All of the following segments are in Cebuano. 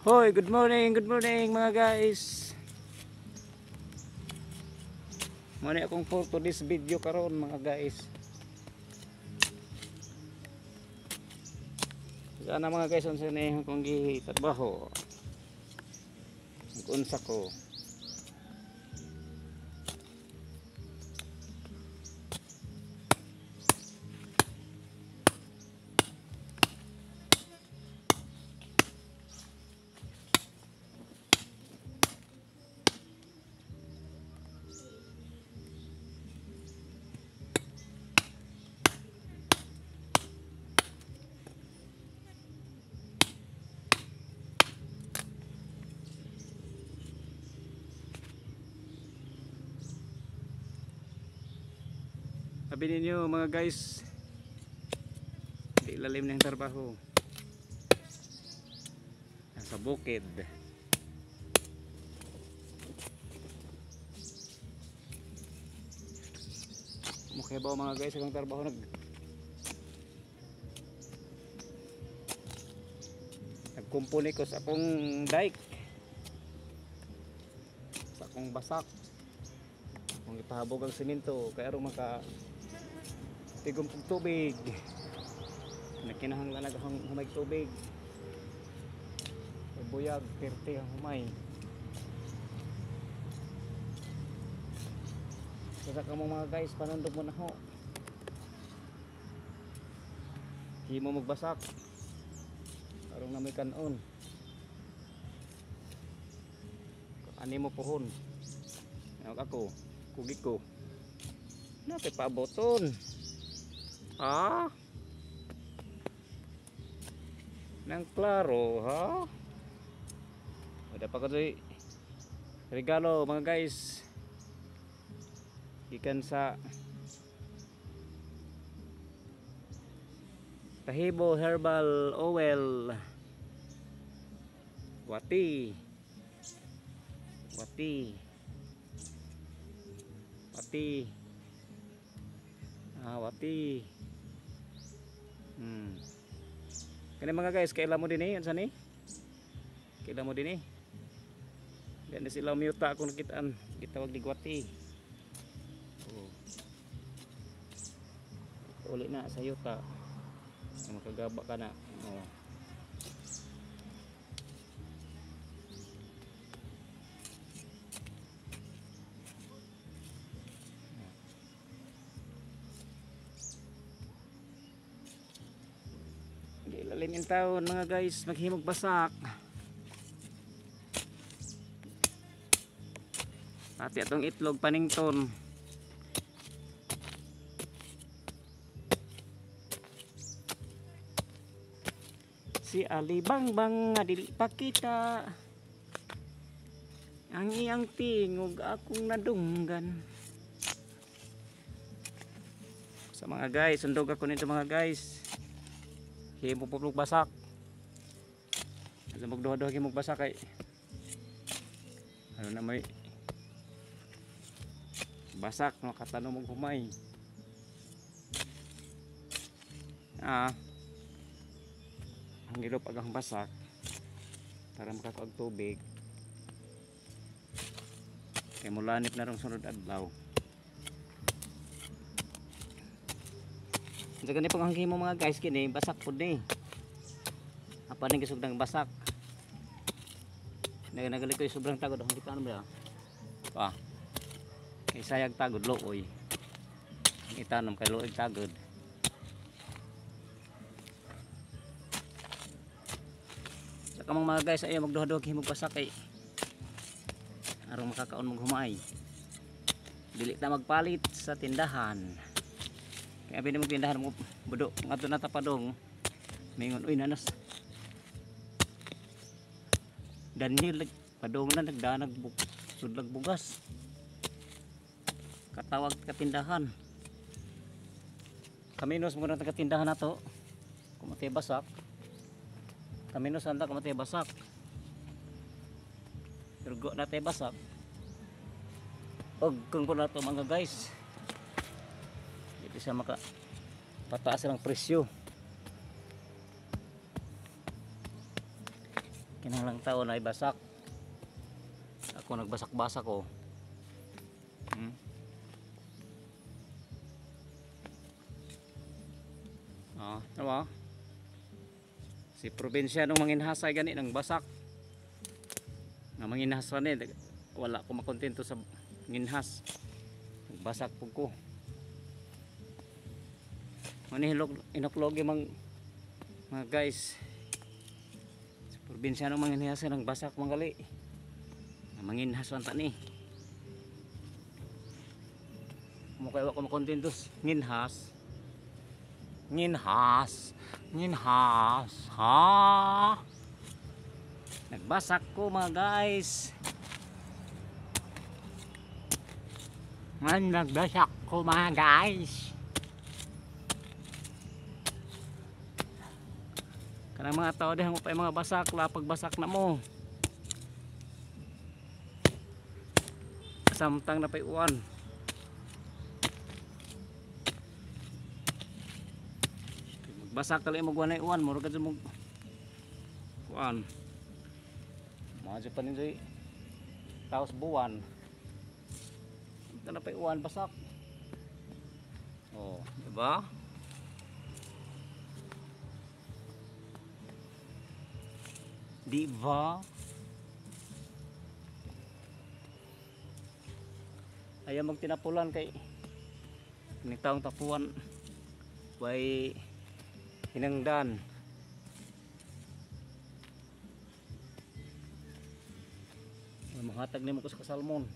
Hoy, good morning mga guys. Muna akong for today's video karon mga guys. Sana mga guys, unsa ni akong gitrabaho. Unsa ko. Sabi ninyo mga guys, di lalim ng trabaho. Nasa bukid. Mukha ba mga guys ang trabaho nagkumpuni ko sa akong dike, sa akong basak. Kung ipahabog ang simento kaya aron maka tigom og tubig. Nakinahanglan na akong humay tubig. Buyag, pirti ang humay. Sasa ka mo mga guys, panundog mo na ho. Himo magbasak. Aron na may kanon. Ani mo pohon. Ako, kugi ko. Napay paaboton. Ah. Nang klaro, ha? Wala pa ko regalo mga guys. Gikan sa Tahibo Herbal Oil. Wati. Wati. Wati. Ah, wati. Kani mga guys, kaila mo din eh, unsa ni? Kaila mo din eh. Diyan na sila miyuta akong nakitaan, gitawag ni gwati. Oh. Uli na sa yuta. Makagaba ka na. Oh. Ilalim yung taon mga guys, maghimog basak. Pati atong itlog panington. Si Ali Bangbang nga dili pa kita. Ang iyang tingog akong nadunggan. Sa mga guys, sundog ako nito mga guys. Himo po basak. Sa magduha-duha himo basak kay ano na may basak makatanom og humay. Ah. Ang ilop agang basak para makakuag tubig. Kay mulanip na rong sunod adlaw. Sa gani pang himo mga guys kini basak pud ni. Apa ning gisugdang basak. Nagagali ko sobrang tagod ang kita ano ba? Pa. Kay sayag tagod looy. Ang itanom kay looy tagod. Sa kamong mga guys ay magduha-duha himog basak kay aron makakaon mong humay. Dili ta magpalit sa tindahan. Kaya pwede mong tindahan mo budo ngadto na tapadong mingon uy nanas Daniel padong na nagdanag sudlag bugas katawag katindahan kaminos mo na katindahan nato kumatay basak kaminos anda kumatay basak pero go na tay basak og kung po nato mga guys. Hindi siya maka pataas ang presyo. Kinahanglang tao na ibasak. Ako nagbasak-basak ko. Ah, tama. Si probinsya nung manginhasay gani nang basak. Nga manginhas ni wala ko makontento sa nginhas. Nagbasak pug ko. Manihilog inuklog yung mga guys. Sa probinsya nung manginhasay nang basak manggali. Nga manginhas man ta ni. Mukha wa ko makontento nginhas. Nginhas, nginhas, ha. Nagbasak ko mga guys. Nagbasak ko mga guys. Kanang mga tao diha mo pa mga basak, lapag basak na mo. Samtang na pa'y uwan. Basak kali mo guwanay uwan, murag ka mo kuan. Mga pa ninjoy taos buwan. Ito na pa'y uwan basak. Oh, di ba? Di ba? Ayaw magtinapulan kay ni taong tapuan way hinangdan. Mahatag nimo ko sa kasalmon.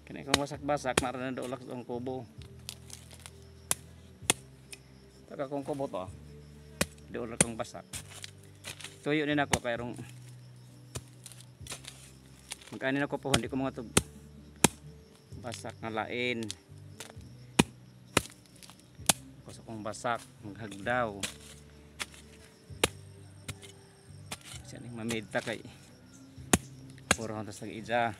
Kani kang basak-basak naran na dolak ang kubo. Taka kong kubo to. Dolak kong basak. Tuyo din ako kay rong magkani na ko pohon di ko mga tug basak nga lain. Ako sa kong basak maghagdaw. Siya ning mamidta kay puro tas tag-ija.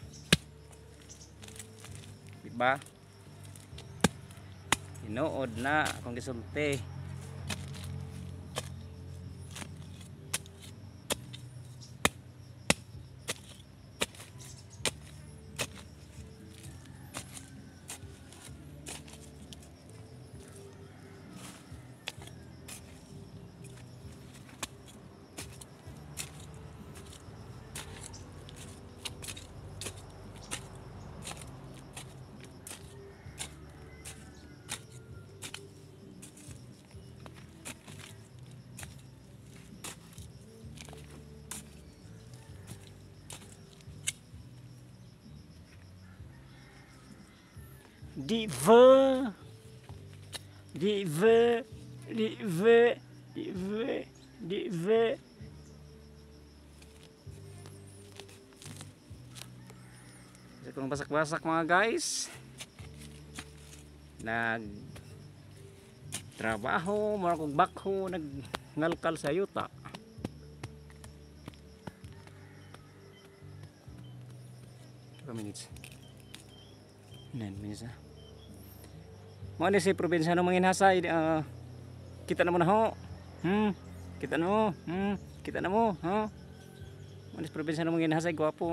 Diba? Tinuod na akong gisulti. Di va, di va, di va, di va, di va. Sa kong basak-basak mga guys. Nag trabaho, mura kong bakho, nagngalkal sa yuta. 2 minutes. 9 minutes na. Mo ni si probinsya ng manginhasay, kita na mo na ho. Kita na mo. Kita na mo, ha. Mo ni si probinsya ng manginhasay, gwapo.